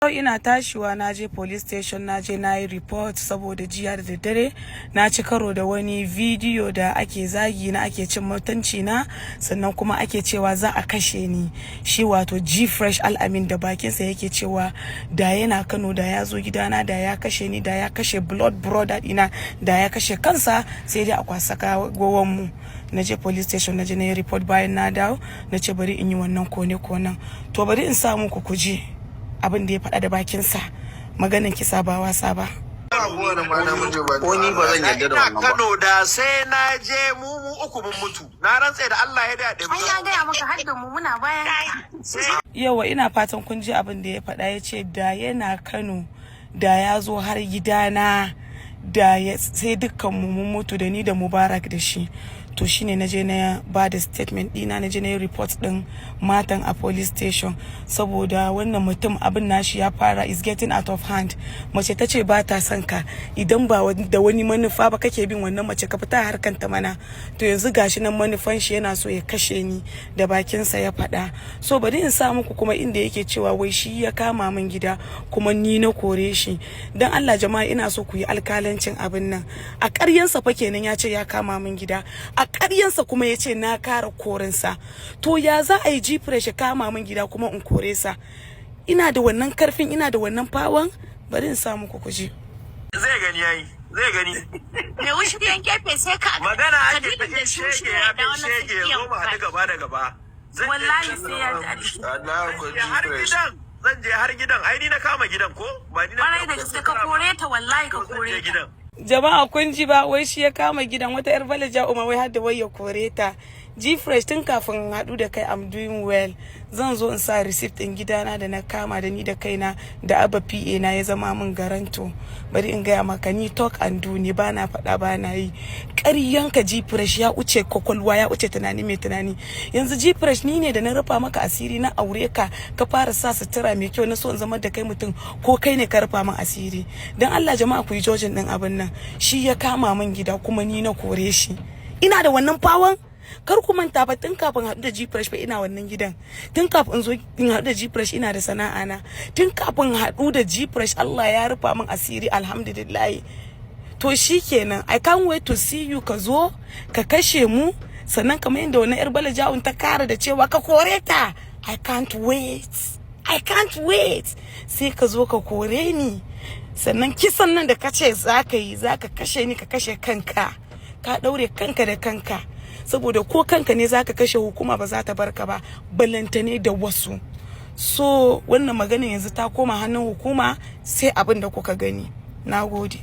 Yau ina tashiwa na je police station, na je na yi report saboda jiya da daddare na ci karo da wani bidiyo da ake zagi na, ake cin mutunci na, sannan kuma ake cewa za a kashe ni. Shi wato G Fresh Al'amin da bakinsa yake cewa da yana Kano da ya zo gidana, da ya kashe ni, da ya kashe blood brother dina, da ya kashe kansa, sai dai a kwasa gawan mu. Na je police station, na je na yi report. Bayan na dawo na ce bari in yi wannan kone konen. To, bari in sa muku ku ji abin da ya faɗa da bakinsa. Maganin kisa ba wasa ba. Ko ni ba zan yarda da Ina wannan ba. Kano da sai na je mu uku mun mutu. Na rantse da Allah ya daɗe. Ai ya gaya maka, har da mu muna bayan ka. Yawa, ina fatan kun ji abin da ya faɗa. Ya ce da yana Kano da ya zo har gidana, da ya sai dukkan mu mun mutu, da ni da Mubarak da shi. To, shine na je na ba da statement dina, na je na yi report din matan a police station saboda wannan mutum abin nashi ya fara, is getting out of hand. Mace ta ce ba ta son ka, idan ba da wani manufa ba kake bin wannan mace, ka fita harkanta mana. To, yanzu gashi nan manufan shi yana so ya kashe ni, da bakinsa ya faɗa. So bari in sa muku kuma inda yake cewa wai shi ya kama min gida kuma ni na kore shi. Dan Allah jama'a, ina so ku yi alkalancin abin nan. A ƙaryansa fa kenan ya ce ya kama min gida, a ƙaryansa kuma ya ce na kara korinsa. To, ya za a yi G Fresh kama min gida kuma in kore sa? Ina da wannan karfin? Ina da wannan power-n? Bari in sa muku ku ji. Zai gani yayi. Zai gani. Mai wushiriyan gefe sai ka Magana ake ta Kabilin da shi shege ya da fi wannan shege ya zo mu haɗu gaba da gaba. Zan je Wallahi sai ya ji a jiki. Allah ko Zan je har G Fresh. gidan. Zan je har gidan. Ai ni na kama gidan ko? Ba ni na Kwarai da gaske, ka kore ta, wallahi ka To, zan kore je ta. gidan. Jama'a, kun ji ba? Wai shi ya kama gidan wata yar balaja umar, wai har da wai ya kore ta. G Fresh, tun kafin haɗu da kai I'm doing well. Zan zo in sa receipt ɗin gidana da na kama da ni da kaina, da Abba PA na ya zama min guarantor. Bari in gaya maka, ni talk and do ne, bana faɗa bana yi. Ƙaryanka G Fresh ya wuce kwakwalwa, ya wuce tunani mai tunani. Yanzu G Fresh, ni ne da na rufa maka asiri na aure ka, ka fara sa sutura mai kyau, na so in zama da kai mutum, ko kai ne ka rufa min asiri? Dan Allah jama'a, ku yi judging din abin nan. Shi ya kama min gida kuma ni na kore shi. Ina da wannan power-n? Kar ku manta ba, tun kafin haɗu da G-Fresh ba ina wannan gidan. Tun kafin in zo in haɗu da G-Fresh ina da sana'a na. Tun kafin haɗu da G-Fresh Allah ya rufa min asiri, alhamdulillah. To shikenan, I can't wait to see you. Ka zo ka kashe mu. Sannan kamar yadda wannan yar balajawun ta kara da cewa ka kore ta, I can't wait, I can't wait. Sai ka zo ka kore ni. Sannan kisan nan da ka ce za ka yi, za ka kashe ni, ka kashe kanka, ka ɗaure kanka da kanka, saboda ko kanka ne za ka kashe, hukuma ba za ta barka ba, balantane da wasu. So wannan maganin yanzu ta koma hannun hukuma, sai abin da kuka gani. Na gode.